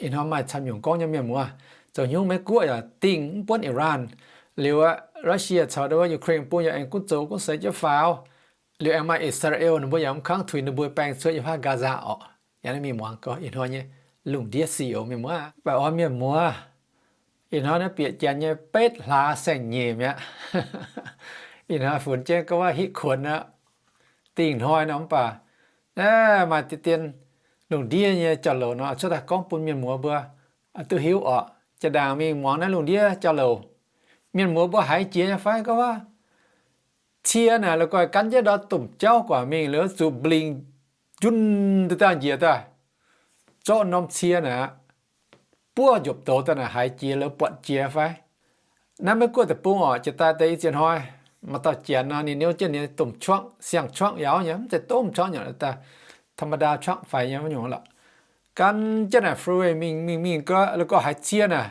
Ih hnoi maaih camv nyungc gorngv nyei mienh muoz, zoux hnyouv Meiv Guoqv yaac dingh mv buonv Iran. Liuz aqv, Russia caux Ukraine bung yaac aengx gunv zoux gunv seix jienv faaux. Liuz aengx maaih Israel, ninh mbuo yaac mv kangv tuix ninh mbuo baeng cuotv yiem haav Gaza orqc. Yaac naaiv mingh muangx gorngv ih hnoi nyei lungh ndiev sic oc mienh muoz. Baac orn mienh muoz, ih hnoi naaiv bieqc janx nyei betv hlaax saeng-nyeic mi'aqv. Ih hnoi funx jienv gorngv waac hitv kuonx aqv. Dingh hnoi nor mv baac maaih deix dien lungh ndiev nyei jauv-louc nor cuotv daaih gorngv bun mienh muoz mbuo duqv hiuv orqc. Jaa-ndaangc mingh muangx naaiv lungh ndiev jauv-louc, mienh muoz mbuo haiz jiex nyei fai gorngv waac cie naaic la'guaih gan jienv ndau domh jauv guangc mingh liuz zuqc mblingc njunh daaih dangh njiec daaih, zorqv norm cie naaic buov njopv douz daaih naaic haiz jiex liuz buatc jiex fai. Naaiv Meiv Guoqv deic-bung orqc, jiex daaih deix i ziex hnoi, maaih dauh janx nor ninh niouv jienv ninh domh truck, siang-truck yaac nyei, mv zeiz domh truck nyei, daaih ธรรมดา truck faix nyei nyungc lorqc. Gan jienv naaic freeway mingh mingh mingh gau, la'guaih haiz cie naaic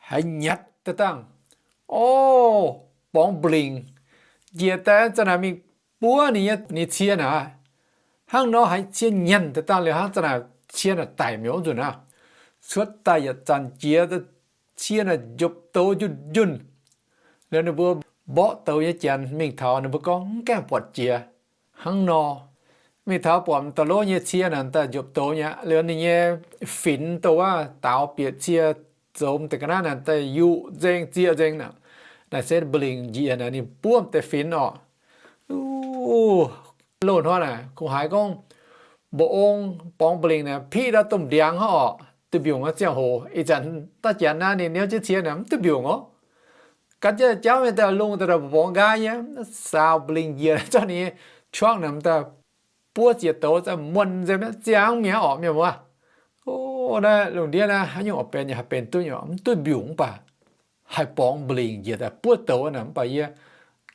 haiz nyatc daaih dangh, o, borngz mblingc njiec daaih za'naaic mingh buov ninh nyei, ninh cie naaic. Hnangv nor haiz cie nyanc daaih dangh liuz hnangv za'naaic cie naaic daic mi'aqv nzunc aqv. Cuotv daaih yietc zanc jiex, cie naaic njopv douz njunh njunh. Liuz ninh mbuo mborqv douz nyei janx mingh taux, ninh mbuo gorngv mv gaengh buatc jiex. Hnangv nor, mingh taux buatc m'dauh lov nyei cie naaic daaih njopv douz nyei aqv. Liuz ninh nyei finx douc wuov daaux bieqc cie zoux m'deix ga'naaiv naaic daaih yuqc nzeng zieqc nzengc naaic. Naaic se mblingc njiec naaic ninh buov m'deix finx orqc. Loz-hnoi naaic kungx haiz gorngv mba'ong borngz mblingc naaic piqv ndau domh ndiangx hnangv orqc, duih mbiungc nyei ziangh hoc. Ih zanc dauh janx naaiv ninh niouv jienv cie naaic mv duih mbiungc orqc. Gan jienv jauv mingh daaih lungh daaih mba'ong nqaai nyei, saaux mblingc njiec zorqv ninh nyei truck naaic daaih buov zieqc douz, muonh nzemv ziangx mi'aqv orqc mienh muoz. O, naaiv lungh ndiev naaiv haaix nyungc oix benx yaac haih benx duqv nyei orqc, mv duih mbiungc mv baac haih borngz mblingc njiec daaih buov douz naaic mv baac yie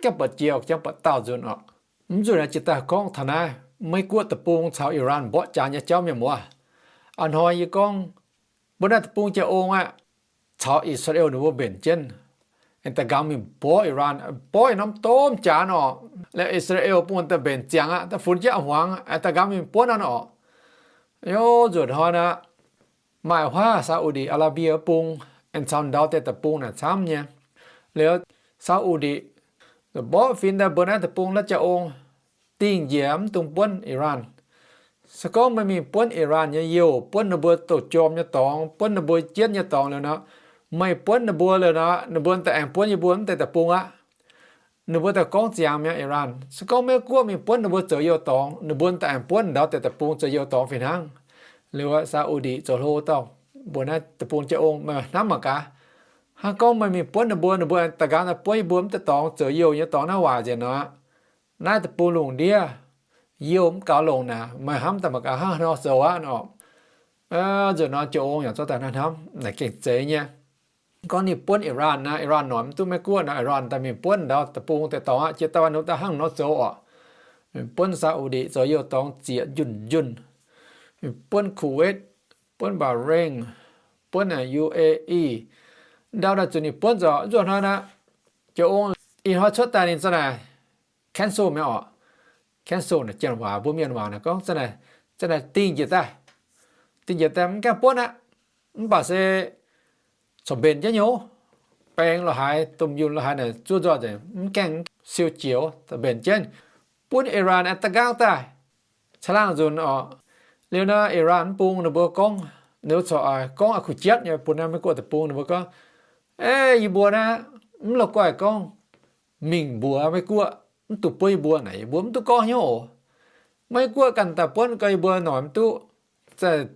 gaengh buatc jiex orqc, jangx buatc daauh nzunc orqc. Mv nzunc naaiv jiex daaih gorngv taux naaiv Meiv Guoqv deic-bung caux Iran mborqv jaax nyei jauv mienh muoz. A'hnoi yie gorngv mbuo naaiv deic-bung jaa-ong aqv, caux I^saa^laa^en ninh mbuo mbenc jienv, aengx da'nqaang mingh mborqv Iran, mborqv yietc norm domh jaax orqc. Liuz I^saa^laa^en bun daaih mbenc ziangx aqv, daaih funx jienv a'hmuangx, aengx da'nqaang mingh buonv naaiv orqc. Yo, nzuonx hnoi naaiv, maaih huaav Saudi Arabia bung, aengx caux ndau deix deic-bung naaic camv nyei. Liuz Saudi mborqv finx daaih mbuo naaiv deic-bung naaiv jaa-ong, dingh njiec mv dungx buonv Iran. Se gorngv meih mingh buonv Iran nyei youh, buonv ninh mbuo douc jorm nyei dorngx, buonv ninh mbuo jienv nyei dorngx liuz nor, meih buonv ninh mbuo liuz nor, ninh mbuo daaih aengx buonv yie mbuo mv deix deic-bung aqv. Ninh mbuo daaih gorngv ziangx mi'aqv Iran. Se gorngv Meiv Guoqv mingh buonv ninh mbuo zoux youh dorngx, ninh mbuo daaih aengx buonv ndau deix deic-bung zoux youh dorngx fih hnangv. Liuz Saudi zoux hlo dauh mbuox naaiv deic-bung jaa-ong, meih hnamv mangc gaax, hnangv gorngv meih mingh buonv ninh mbuo, ninh mbuo da'nqaang daaih buonv yie mbuo mv deix dorngx, zoux youh nyei dorngx naaiv waaic nzengc nor, naaiv deic-bung lungh ndiev youh mv gaux longc naaic, meih hnamv daaih mangc gaax hnangv haaix nor zoux aqv nor. Nzunc nor jaa-ong yaac zorqv daaih hnamv naaic gengh zeiz nyei. Gorngv ninh buonv Iran naaic, Iran noic mv duqv Meiv Guoqv naaic, Iran daaih mingh buonv ndau deic-bung deix dorngx aqv, jiex daaih wuov ninh daaih hnangv nor zoux orqc. Ninh buonv Saudi zoux youh dorngx zieqc njunh njunh. Ninh buonv Kuwait, buonv Bahrain, buonv naaic U A E. Ndau naaic zuqc ninh buonv nzorc. Nzunc hnoi naaic, jaa-ong ih hnoi cuotv daaih ninh za'naaic cancel mi'aqv orqc. Cancel naaic janx waac, mbuo mienh waac naaic gorngv za'naaic dingh njiec daaih. Dingh njiec daaih mv gaengh buonv aqv. Mv baac se corc mbenc jienv nyei, baeng lo haaix, domh yunh lo haaix naaic zuov nzoih nzengc, mv gaengh siou jiex, mbenc jienv, buonv Iran aengx da'nqaang daaih caangh laangh nzunc orqc. Liuz nor Iran mv bung ninh mbuo gorngv, ninh mbuo corc gorngv a'kuv jietv nyei bun naaiv Meiv Guoqv deic-bung, ninh mbuo gorngv, Ei, yie mbuo naaiv mv la'guaih gorngv mingh mbuox Meiv Guoqv mv dungx buonv yie mbuo naaic, yie mbuo mv duqv gorngv hnyouv oc. Meiv Guoqv ganh daaih buonv gau, yie mbuo noic mv duqv, zaih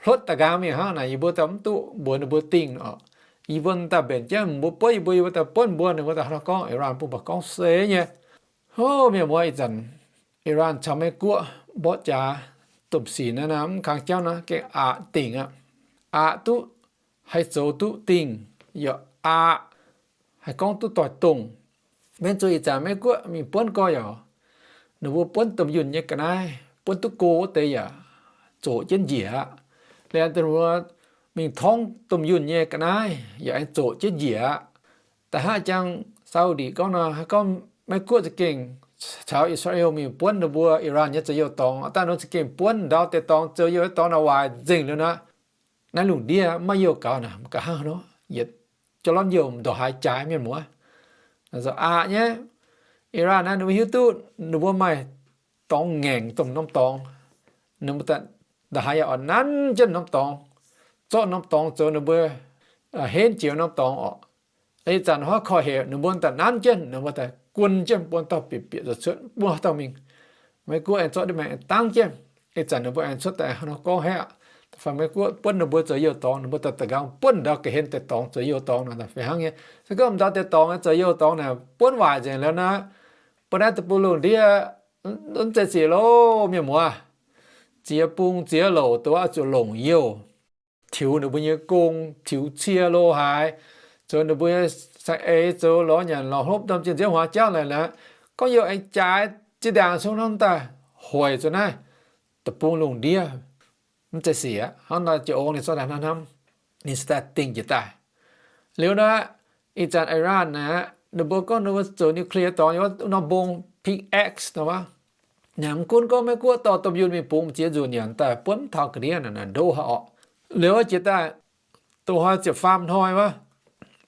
hlotv da'nqaang mingh hnangv naaic, yie mbuo daaih mv duqv mbuox ninh mbuo dingh orqc. Yie mbuo daaih mbenc jienv, mbuo buonv yie mbuo, yie mbuo daaih buonv mbuo, ninh mbuo daaih hnangv nor gorngv. Iran bun mbuo gorngv se nyei. Hov, mienh muoz, ih zanc Iran caux Meiv Guoqv mborqv jaax domh sic naaiv, mv kang jauv naaiv gengh aqc dingc aqv. Aqc duqv, haih zoux duqv dingh yaac aqc, haih gorngv duqv doix-dongh. Mbenc zuqc ih zanc Meiv Guoqv mingh buonv gorx-youz, ninh mbuo buonv domh yunh nyei ga'naaiv, buonv duqv go wuov deix yaac zoqc jienv njiec aqv. Liuz ninh mbuo mingh torngv domh yunh nyei ga'naaiv yaac aengx zoqc jienv njiec aqv. Da'hnangv jangx Saudi gorngv nor, gorngv Meiv Guoqv za'gengh caux I^saa^laa^en mingh buonv ninh mbuo Iran nyei zoux youh dorngx, daaih ninh za'gengh buonv ndau deix dorngx, zoux youh nyei dorngx naaic waaic nzengc liuz nor, naaiv lungh ndiev maiv youh gaux naaic, ga'hnangv nor, yietc jauv lorn youh ndongc haaix jaaix mienh muoz. Aqc nyei, Iran naaiv ninh mbuo hiuv duqv ninh mbuo maaih dorngx ngaengc domh norm dorngx. Ninh mbuo ndongc haaix yaac oix nanv jienv norm dorngx, zorqv norm dorngx zoux ninh mbuo henv jiex norm dorngx orqc. Ih zanc hnoi korv-heuc ninh mbuo daaih nanv jienv, ninh mbuo daaih guon jienv buon dauh bieqc bieqc zoux cuotv buov dauh mingh. Meiv Guoqv aengx zorqv ndiev maengx aengx dangv jienv. Ih zanc ninh mbuo aengx cuotv daaih hnangv nor gorngv haic aqv. Da'faanh Meiv Guoqv buonv ninh mbuo zoux youh dorngx, ninh mbuo daaih da'nqaang buonv ndau ga'hlen deix dorngx zoux youh dorngx nor, fih hnangv nyei. Se gorngv m'ndau deix dorngx zoux youh dorngx naaic buonv waaic nzengc liuz naaiv, buonv naaiv deic-bung lungh ndiev mv zeiz sic loh mienh muoz. Ziex bung ziex louc dongh wuov zuqc longc youh, tiux ninh mbuo nyei gong, tiux cie lo haaix, zoux ninh mbuo nyei saeng-eix, zoux lorz nyanc lorz hlopv, domh zinh nziouv huaax jauv naaic, gorngv youh aengx jaaix zinh ndaangc cong norm daaih hoic zuqc naaiv deic-bung lungh ndiev. Mv zeiz sic aqv. Hnangv nor jiex-ong ninh zorqv daaih hnamv hnamv, ninh se daaih dingh jiez daaih. Liuz nor, ih zanc Iran naaic, ninh mbuo gorngv ninh mbuo zoux nuclear dorngx, wuov norm mbong pickaxe nor wuov, mv gunv gorngv Meiv Guoqv dorh domh yunh mingh bungx ziex nzunc nyanc daaih buonv taux ga'ndiev naaic, hnangv nor haic orqc. Liuz jiex daaih, dongh hnoi ziepc faam hnoi wuov,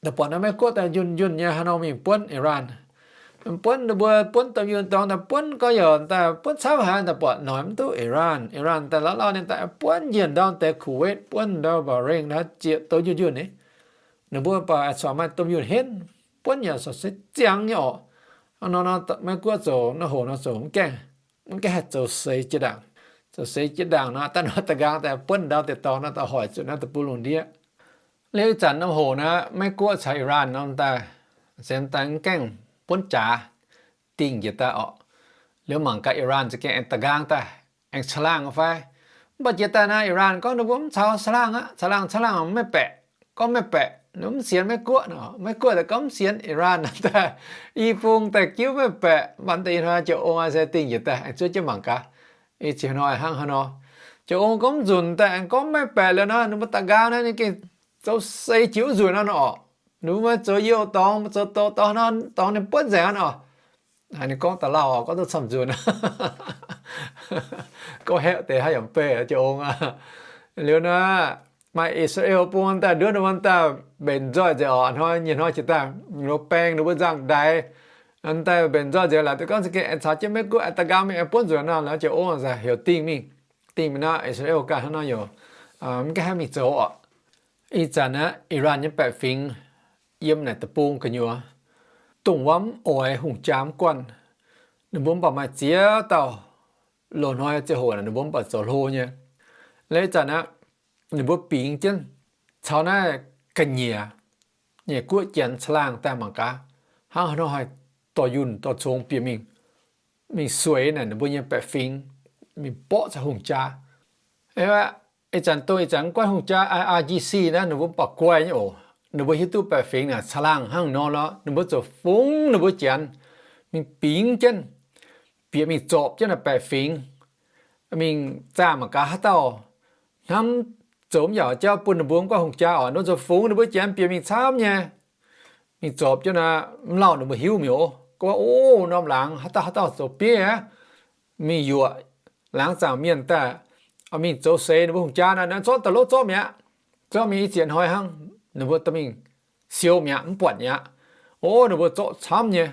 daaih buatc naaiv Meiv Guoqv daaih yunh yunh nyei hnangv nor mingh buonv Iran. Buonv ninh mbuo buonv domh yunh dorngx daaih buonv gorx-youz daaih buonv camv haic, daaih buatc noic mv duqv Iran. Iran daaih lauh lauh ninh daaih buonv njiec ndau deix Kuwait, buonv ndau Bahrain naaiv ziex douz yunh yunh nyei. Ninh mbuo baac corc maaih domh yunh henv, buonv yaac corc se ziangx nyei orqc. Hnangv nor, Meiv Guoqv zoux naaiv hoc nor zoux mv gaengh, mv gaengh haih zoux seix jiex ndaangc. Zoux seix jiex ndaangc nor, daaih nor da'nqaang daaih buonv ndau deix dorngx nor, daaih hoic zuqc naaiv deic-bung lungh ndiev. Liuz ih zanc norm hoc naaiv, Meiv Guoqv caux Iran norm daaih, se daaih mv gaengh buonv jaax, dingh jiex daaih orqc. Liuz mangc gaax Iran za'gengh aengx da'nqaang daaih, aengx caangh laangh fai. Mv baac jiex daaih naaiv Iran gorngv ninh mbuo mv caux caangh laangh aqv, caangh laangh caangh laangh maiv baeqc, gorngv maiv baeqc, ninh mv sienx Meiv Guoqv nor. Meiv Guoqv daaih gorngv mv sienx Iran daaih, i bung daaih jiuv maiv baeqc, mv baac deix hnoi jiex ong se dingh jiex daaih, aengx zuov jienv mangc gaax. Ih zanc hnoi hnangv haaix nor, jiex ong gorngv mv nzunc daaih aengx gorngv maiv baeqc liuz nor, ninh mbuo da'nqaang naaiv ninh gengh zoux seix jiex wuov nzunc nor orqc. Ninh mbuo maaih zoux youh dorngx, zoux douz dorngx nor, dorngx ninh buonv nzengc nor. Ninh gorngv da'lauh gorngv duqv camv nzunc. Gorngv haeqv deix haaix yaac mv bei jiex ong aqv. Liuz nor, maaih I^saa^laa^en bung daaih nduov ninh mbuo daaih mbenc nzoih nzengc orqc. Hnoi nyei hnoi jiex daaih, ninh mbuo baeng ninh mbuo nzangv-ndaix daaih mbenc nzoih nzengc, laaix duqv gorngv za'gengh aengx caux jienv Meiv Guoqv aengx da'nqaang mingh aengx buonv nzunc nor, laaix jiex ong heuc dingh mingh. Dingh mingh nor, I^saa^laa^en ganh hnangv nor yaac mv gaengh haih mingh zoux orqc. Ih zanc naaiv Iran nyei baeqc fingx yiem naaic deic-bung gu'nyuoz, dongh wuov mv oix hungh jaa mv guanh. Ninh mbuo mv baac maaih ziex dauh loz-hnoi ziangh hoc naaic ninh mbuo mv baac zoux hlo nyei. Liuz ih zanc aqv, ninh mbuo bingx jienv caux naaiv ga'nyiec nyei guoqv janx caangh laangh daaih mangc gaax, hnangv haaix nor haih dorh yunh dorh cong bieqc mingh, mingh sueix naaic ninh mbuo nyei baeqc fingx, mingh mborqv caux hungh jaa. Ih zanc dongh ih zanc mv guaih hungh jaa I R G C naaiv ninh mbuo mv baac guai nyei oc. Ninh mbuo hiuv duqv baeqc fingx naaic caangh laangh hnangv nor lorqc, ninh mbuo ziouc fungx ninh mbuo janx mingh bingx jienv, bieqc mingh zorpc jienv naaic baeqc fingx, mingh zaah mangc gaax haaix dauh hnamv zoux mv yaac jauv bun ninh mbuo mv guaih hungh jaa orqc. Ninh mbuo ziouc fungx ninh mbuo janx bieqc mingh camv nyei, mingh zorpc jienv naaic, mv lauh ninh mbuo hiuv mi'aqv. Gorngv, o, norm laangz haaix dauh haaix dauh zoux bieiv aqv, mingh yuoqc laangz zaangc mienh daaih, mingh zoux seix ninh mbuo hungh jaa naaic, naaiv zorqv daaih lov zorqv mi'aqv. Zorqv mingh i zieqc hnoi hnangv, ninh mbuo dorh mingh siou mi'aqv, mv buatc mi'aqv. O, ninh mbuo zorqv camv nyei.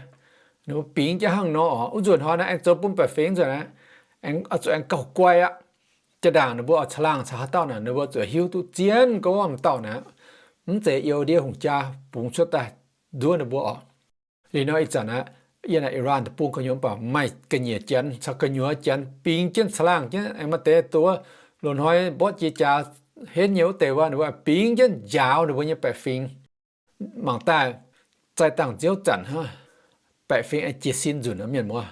Ninh mbuo bingx jienv hnangv nor orqc. Wuov nzunc hnoi naaiv aengx zoux bun baeqc fingx nzunc naaiv, aengx zuqc aengx gauh guai aqv. Jaa-ndaangc ninh mbuo oix caangh laangh caux haaix dauh naaic, ninh mbuo zuqc hiuv duqv zien gorngv wuov m'dauh naaic, mv zeiz youh ndiev hungh jaa bungx cuotv daaih nduov ninh mbuo orqc. Liuz nor ih zanc aqv, yiem naaic Iran deic-bung gu'nyuoz mv baac maaih ga'nyiec janx caux gu'nyuoz janx bingx jienv caangh laangh jienv, aengx maaih deix dongh wuov loz-hnoi mborqv jiex jaax henv nyei wuov deix wuov, ninh mbuo bingx jienv njaaux ninh mbuo nyei baeqc fingx. Mangc daaih, zaih dangh nziouv zanc hnangv, baeqc fingx aengx jiez sin nzunc aqv, mienh muoz.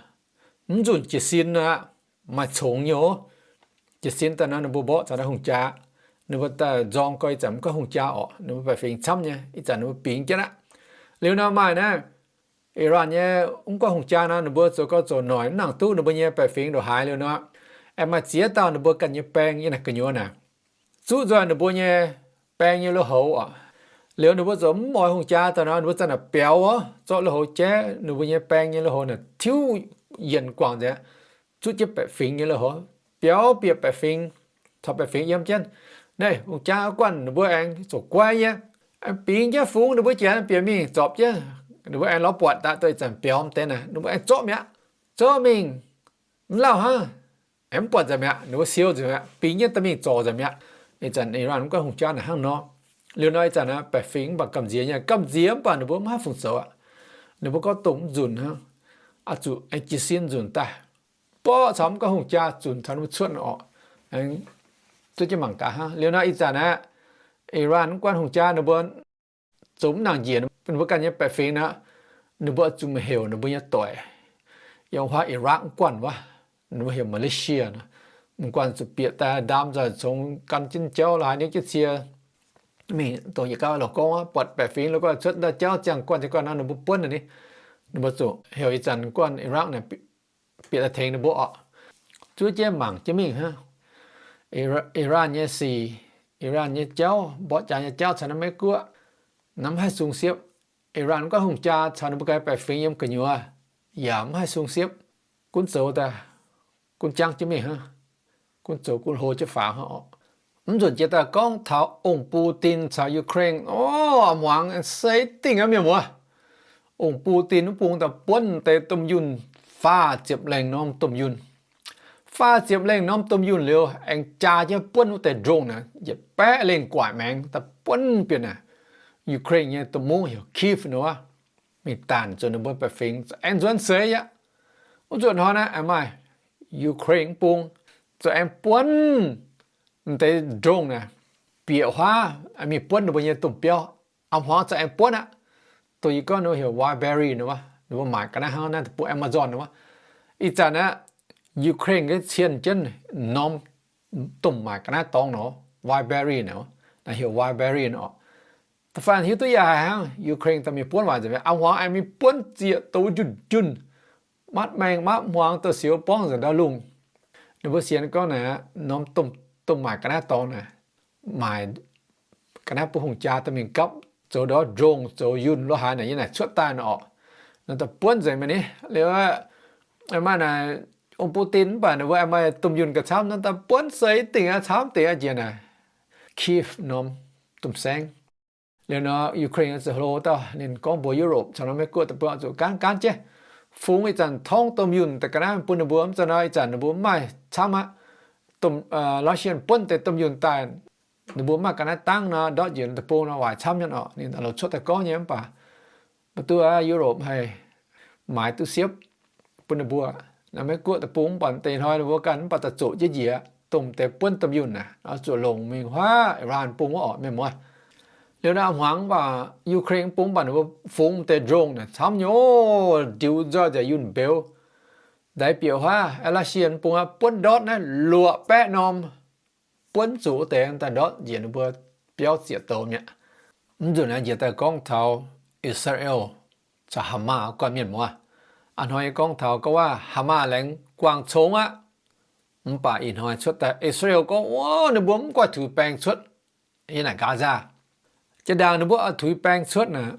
Mv nzunc jiez sin aqv, maaih congx nyei oc. Jiez sin daaih nor ninh mbuo mborqv caux naaiv hungh jaa, ninh mbuo daaih nzorng gorx ih zanc mv guaih hungh jaa orqc, ninh mbuo baeqc fingx camv nyei, ih zanc ninh mbuo bingx jienv aqv. Liuz nor maaih naaiv Iran nyei mv guaih hungh jaa nor, ninh mbuo zoux gau zoux noic mv nangc duqv ninh mbuo nyei baeqc fingx ndongc haaix liuz nor, aengx maaih ziex dauh ninh mbuo ganh nyei baeng yiem naaic gu'nyuoz naaic, zuqv nzoih ninh mbuo nyei baeng nyei lui-houx oc. Liuz ninh mbuo zoux mv oix hungh jaa daaih nor, ninh mbuo zanc naaic biaux oc, zorqv lui-houx jaiv ninh mbuo nyei baeng nyei lui-houx naaic tiuv yienc guangc nzengc, zuqv jienv baeqc fingx nyei lui-houx, biaux bieqc baeqc fingx, caux baeqc fingx yiem jienv. Hungh jaa guanh ninh mbuo aengx zoux guai nyei, aengx bingx jienv fungx ninh mbuo janx bieqc mingh zorpc jienv. Ninh mbuo aengx lorz buatc daaih duqv ih zanc biaux deix naaic, ninh mbuo aengx zorqv mi'aqv. Zorqv mingh, mv lauh hnangv, aengx mv buatc nzengc mi'aqv. Ninh mbuo siou nzengc mi'aqv, bingx jienv daaih mingh zorc nzengc mi'aqv. Ih zanc Iran mv guanh hungh jaa naaic hnangv nor. Liuz nor ih zanc naaiv baeqc fingx mv baac gamh nziex nyei, gamh nziex mv baac ninh mbuo mv haih fungc zoux aqv. Ninh mbuo gorngv dongh mv nzunc hnangv, oix zuqc aengx jiez sin nzunc daaih, borqv caux mv guanh hungh jaa zunc caux ninh mbuo cuotv oc. Aengx zuov jienv mangc gaax hnangv. Liuz nor ih zanc naaiv Iran mv guanh hungh jaa ninh mbuo zoux mv nangc njiec ninh mbuo ganh nyei baeqc fingx aqv. Ninh mbuo oix zuqc heuc ninh mbuo nyei doic, yiem wuov Iraq mv guanh wuov, ninh mbuo heuc Malaysia nor, mv guanh zuqc bieqc daaih ndaam nzoih congx gan jienv jauv la'haaix niouv jienv cie mingh. Dongh yietc gauh lorz gorngv buatc baeqc fingx la'guaih cuotv daaih jauv ziangh guanh ziangh guanh nor ninh mbuo buonv ninh. Ninh mbuo zuqc heuc ih zanc guanh Iraq naaic bieqc daaih tengx ninh mbuo oc. Zuov jienv mangc jienv mingh hnangv. Iran nyei sic, Iran nyei jauv, mborqv jaax nyei jauv caux naaiv Meiv Guoqv, naaiv mv haih sung siepv. Iran mv guanh hungh jaa caux ninh mbuo ganh baeqc fingx yiem gu'nyuoz yaac mv haih sung siepv. Gunv zoux daaih, gunv jangv jienv mingh hnangv. Gunv zoux gunv hlo jienv faaux hnangv oc. Mv nzunc jiex daaih gorngv taux ong Putin caux Ukraine oc, hmuangx se dingh aqv mienh muoz. Ong Putin wuov bung daaih buonv deix domh yunh faah ziepc lengh norm domh yunh. Faah ziepc lengh norm domh yunh liuz aengx jaa jienv buonv wuov deix drone naaic yietc baeqv lengh guaaic maengx daaih buonv bieqc naaic Ukraine nyei domh mungv heuc Kyiv nor, mingh daanh zuqc ninh mbuo baeqc fingx, aengx nzuonx seix aqv. Wuov nzunc hnoi naaiv aengx maaih Ukraine wuov bung za'aengx buonv m'deix drone naaic bieqc huaav mingh buonv ninh mbuo nyei domh biauv. A'hmuangx za'aengx buonv aqv. Dongh yie gorngv ninh mbuo heuc Wildberries nor, ninh mbuo maaic ga'naaiv hnangv naaiv deic-bung Amazon nor. Ih zanc aqv, Ukraine gengh cien jienv norm domh maaic ga'naaiv dorngx nor, Wildberries nor, naaiv heuc Wildberries nor. Da'faanh hiuv duqv yaac haiz hnangv Ukraine daaih mingh buonv waaic nzengc mi'aqv. A'hmuangx aengx mingh buonv zieqc douz njunh njunh, matv maeng matv hmuangx douh siouc borngv nzengc ndau lungh. Ninh mbuo sienx gorngv naaic norm domh maaic ga'naaiv dorngx naaic, maaic ga'naaiv bun hungh jaa daaih mingh gapv zoux ndortv drone zoux yunh lo haaix naaic yiem naaic cuotv daaih nor oc. Naaiv daaih buonv nzengc mi'aqv ni. Liuz maaih naaic ong Putin mv baac ninh mbuo maaih domh yunh gauh camv, naaiv daaih buonv se dingh aqv, camv dingh aqv jiex naaic Kyiv norm domh saengv. Liuz nor Ukraine zuqc hlo dauh ninh gorngv mbuox Europe caux norm Meiv Guoqv deic-bung oix zuqc gaanv gaanv jienv fungx ih zanc torngv domh yunh daaih ga'naaiv bun ninh mbuo. Mv zeiz nor ih zanc ninh mbuo mv maaih camv aqv. Russia buonv deix domh yunh daaih, ninh mbuo mv maaih ga'naaiv dangv nor, ndortv njiec deic-bung nor waaic camv nyei oc. Ninh lorz cuotv daaih gorngv nyei mv baac maiv duqv aqv, Europe haih maaiz duqv siepv bun ninh mbuo. Naaiv Meiv Guoqv deic-bung mv baac deix hnoi ninh mbuo ganh mv baac daaih zoqc jienv njiec, dongh deix buonv domh yunh naaic oix zuqc longc mingh huaav Iran bung wuov oc mienh muoz. Liuz naaiv hmuangx mv baac Ukraine bung mv baac ninh mbuo fungx deix drone naaic camv nyei, ndiux nzoih nzengc yunh mbeux. Ndaix bieqc huaav Russia bung aqv, buonv ndortv naaiv luoqc baeqv norm, buonv zuqc wuov deix daaih ndortv njiec ninh mbuo biauv zieqc douz mi'aqv. Mv nzunc naaiv njiec daaih gorngv taux Israel caux Hamas guanh mienh muoz. A'hnoi yie gorngv taux gorngv waac Hamas laengz guangc congx aqv. Mv baac ih hnoi cuotv daaih Israel gorngv, o, ninh mbuo mv guaih tuix baeng cuotv yiem naaic Gaza. Jiex ndaangc ninh mbuo oix tuix baeng cuotv naaic,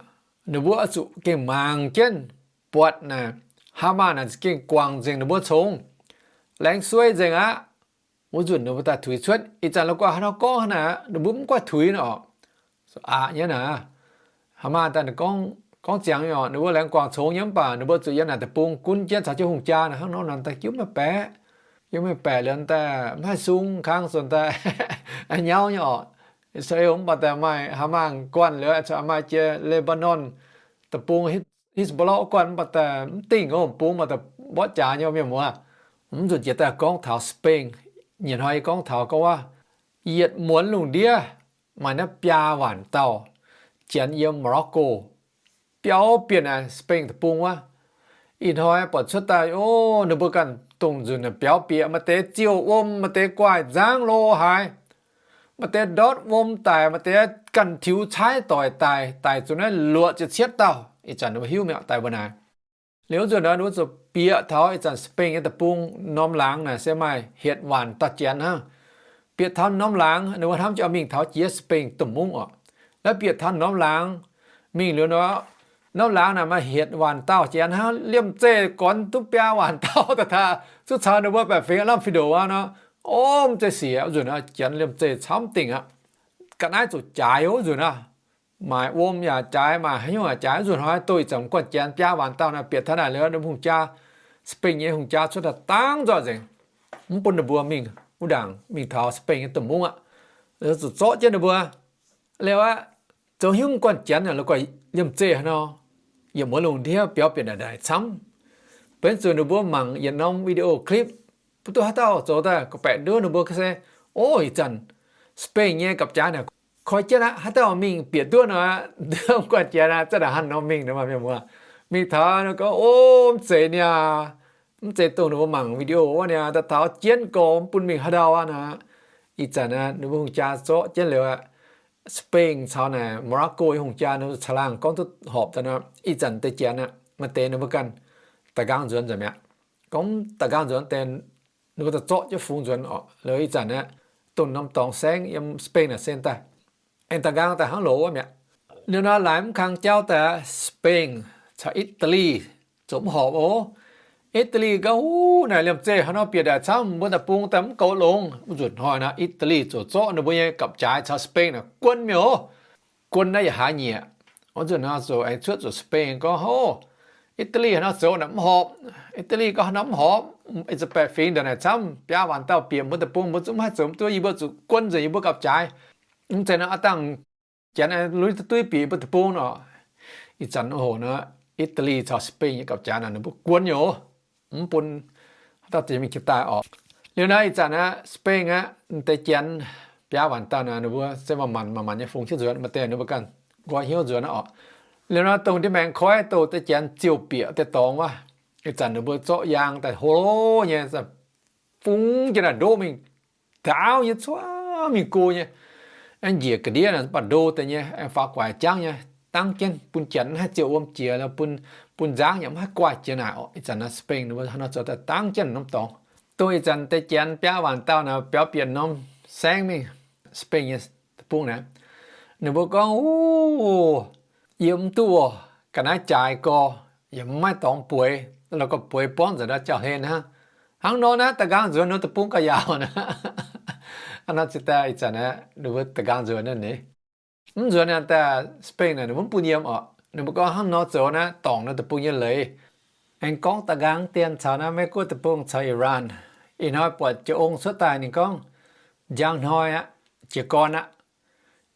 ninh mbuo oix zuqc gengh mangc jienv buatc naaic Hamas naaic za'gengh guangc nzengc ninh mbuo congx, laengz suei nzengc aqv. Wuov nzunc ninh mbuo daaih tuix cuotv. Ih zanc la'guaih haaix nor gorngv hnangv naaic, ninh mbuo mv guaih tuix nor. Aqc nyei naaic, Hamas daaih gorngv, gorngv ziangx nyei oc, ninh mbuo laengz guangc congx nyei mv baac ninh mbuo zuqc yiem naaic deic-bung gunv jienv caux jienv hungh jaa naaic hnangv nor naaic daaih jiuv maiv baeqc. Jiuv maiv baeqc liuz daaih maiv haih sung kang, zuqc daaih nyauv nyei oc. Israel mv baac daaih maaih Hamas guanh liuz, maaih jiex Lebanon deic-bung, Hezbollah guanh mv baac daaih mv dingh oc, bung mv baac daaih mborqv jaax nyei mienh muoz. Mv nzunc jiex daaih gorngv taux Spain. Nyei hnoi yie gorngv taux gorngv waac, yietc muonz lungh ndiev maaih naaiv biaa waanc dauh janx yiem Morocco biaux bieqc naaic Spain deic-bung wuov. Ih hnoi buatc cuotv daaih, o, ninh mbuo ganh dongh nzunc biaux bieqc, maaih deix ziouc wuom, maaih deix guaaih nzangv lo haaix, maaih deix ndortv wuom daic, maaih deix ganh tiux caaiv doic daic, daic zuqc naaiv luoqc ziepc cietv dauh. Ih zanc ninh mbuo hiuv mi'aqv daaih mbuo naaic. Liuz nzunc nor ninh mbuo zuqc bieqc taux ih zanc Spain nyei deic-bung norm laangz naaic se maaih hietc waanc dauh janx hnangv. Bieqc taux norm laangz ninh mbuo hnamv jienv oix mingh taux jiex Spain domh mungv oc. Naaiv bieqc taux norm laangz mingh liuz nor, norm laangz naaic maaih hietc waanc dauh janx hnangv, liemh zeih gorngv duqv biaa waanc dauh daaih taux, zuqc caux ninh mbuo baeqc fingx lamh fih ndoqc aqv nor. Orv, mv zeiz sic aqv. Wuov nzunc naaiv janx liemh zeih camv dingc aqv. Ga'naaiv zuqc jaaix wuov nzunc naaiv. Maaic wuom yaac jaaix, maaic haaix nyungc yaac jaaix. Wuov nzunc hnoi duqv ih zanc guanh janx biaa waanc dauh naaic bieqc taux naaic liuz, ninh mbuo hungh jaa, Spain nyei hungh jaa cuotv daaih dangv nzoih nzengc, mv bun ninh mbuo mingh wuov ndaangc, mingh taux Spain nyei domh mungv aqv. Zuqc zorqv jienv ninh mbuo liuz aqv, zoux hnyouv guanh janx naaic la'guaih liemh zeih haaix nor, yietc muonz lungh ndiev biaux bieqc ndaic ndaic camv. Benx zuqc ninh mbuo mangc yietc norm video clip, mv duqv haaix dauh zoux daaih gorngv-baeqc nduov ninh mbuo se, o, ih zanc Spain nyei gapv-jaaix naaic koi jienv aqv, haaix dauh mingh bieqc nduov nor, nduov guanh janx aqv, zanc naaic hnangv nor mingh nor, mienh muoz. Mingh taux ninh gorngv, o, mv zeiz niaa, mv zeiz dongh ninh mbuo mangc video wuov niaa, daaih taux jienv gorx mv bun mingh haaix ndau aqv nor. Ih zanc naaiv ninh mbuo hungh jaa zorqv jienv liuz aqv, Spain caux naaic Morocco nyei hungh jaa ninh mbuo caangh laangh gorngv duqv horpc daaih nor, ih zanc deix janx aqv, maaih deix ninh mbuo ganh da'nqaang nzuonx nzengc mi'aqv. Gorngv da'nqaang nzuonx deix, ninh mbuo daaih zorqv jienv fungx nzuonx oc. Liuz ih zanc aqv, dongh norm dorngx saengv yiem Spain naaic sen daaih, aengx da'nqaang daaih hnangv loz wuov mi'aqv. Liuz nor laaix mv kang jauv daaih, Spain caux Italy zoux mv horpc oc. Italy gorngv, uv, naaic liemh zeih haaix nor bieqc ndaic camv, mbuo deic-bung daaih mv goux longx. Wuov nzunc hnoi naaiv Italy ziouc zorqv ninh mbuo nyei gapv-jaaix caux Spain naaic guonv mi'aqv oc. Guonv naaiv yietc hlaax nyieqc. Wuov nzunc hnoi ziouc aengx cuotv zuqc Spain gorngv, hov, Italy haaix nor zoux naaic mv horpc. Italy gorngv haaix nor mv horpc, ih zanc baeqc fingx ndongc naaic camv, biaa waanc dauh bieqc mbuo deic-bung, mbuo zungv mv haih zoux mv duqv, yie mbuo zuqc guonv nzengc yie mbuo gapv-jaaix. Mv zeiz nor aav dangh janx lui duqv duqv bieqc yie mbuo deic-bung oc. Ih zanc oc, naaiv Italy caux Spain nyei gapv-jaax naaic ninh mbuo guonv nyei oc. Mv bun haaix dauh mingh jiex daaih oc. Liuz naaiv ih zanc aqv, Spain aqv, deix janx biaa waanc dauh naaic ninh mbuo se manc-manc manc-manc nyei fungx jienv nzuonx, maaih deix ninh mbuo ganh nqoi hnyouv nzuonx aqv oc. Liuz nor dongh ndiev maengx koiv doh deix janx ziouc bieqc deix dorngx wuov, ih zanc ninh mbuo zorqv yaang daaih hlo nyei, fungx jienv naaic ndoqv mingh, ndaauv nyei cuotv mingh go nyei. Aengx njiec ga'ndiev naaic mv baac ndo deix nyei, aengx faaux guaix jangv nyei, dangv jienv bun janx mv haih ziouc wuom jiex, bun, bun nzangv yaac mv haih guaih jiex naaic oc. Ih zanc naaiv Spain ninh mbuo hnangv nor zoux daaih dangv jienv norm dorngx. Dongh ih zanc deix janx biaa waanc dauh naaic biaux bieqc norm saengv mingh, Spain nyei deic-bung naaic, ninh mbuo gorngv, uv, yiem mv duqv oc, ga'naaiv jaaix gorx, yaac mv maaih dorngx bueix, la'guaih bueix buangv nzengc ndau jauv-hlen hnangv. Hnangv nor naaiv da'nqaang nzuonx nor deic-bung gauh yaauc naaiv. Hnangv nor ziouc daaih ih zanc naaiv ninh mbuo da'nqaang nzuonx naaiv nyei. Mv nzuonx naaiv daaih Spain naaic ninh mbuo mv bun yiem oc. Ninh mbuo gorngv hnangv nor zoux naaiv dorngc nor deic-bung nyei leiz. Aengx gorngv da'nqaang dien caux naaiv Meiv-Guoqv deic-bung caux Iran. Ih hnoi buatc jiex ong cuotv daaih ninh gorngv, njang hnoi aqv, jiez gorn aqv.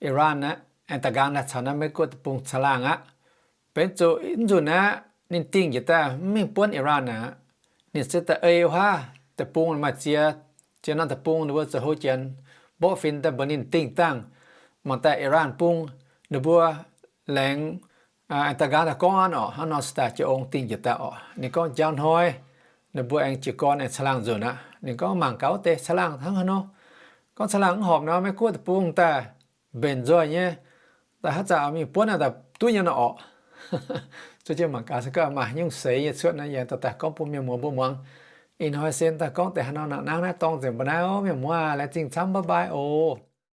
Iran aqv, aengx da'nqaang naaiv caux naaiv Meiv-Guoqv deic-bung caangh laangh aqv. Benx zuqc mv nzunc aqv, ninh dingh njiec daaih mv mingh buonv Iran aqv. Ninh se da'ei wuov haav, deic-bung maaih ziex, ziex norm deic-bung ninh mbuo zoux hlo janx mborqv fin daaih mbuox ninh dingh dangh, mangc daaih Iran bung ninh mbuo laengz, aengx da'nqaang daaih gorngv aqv oc. Hnangv nor se daaih jiex ong dingh njiec daaih oc. Ninh gorngv njang hnoi ninh mbuo aengx jiez gorn aengx caangh laangh nzunc aqv. Ninh gorngv mangc gaax wuov deix caangh laangh hnangv haaix nor. Gorngv caangh laangh mv horpc nor, Meiv-Guoqv deic-bung daaih mbenc nzoih nyei, daaih haaix zanc mingh buonv naaiv daaih duqv nyei nor orqc. Zuov jienv mangc gaax se gorngv maaih haaix nyungc seix nyei cuotv naaiv, yie daaih gorngv bun mienh muoz mbuo muangx. Ih hnoi sen daaih gorngv deix haaix nor nangv naaiv dorng nzengc mbuo naaiv oc, mienh muoz, laengz zingh camv, bye bye oc.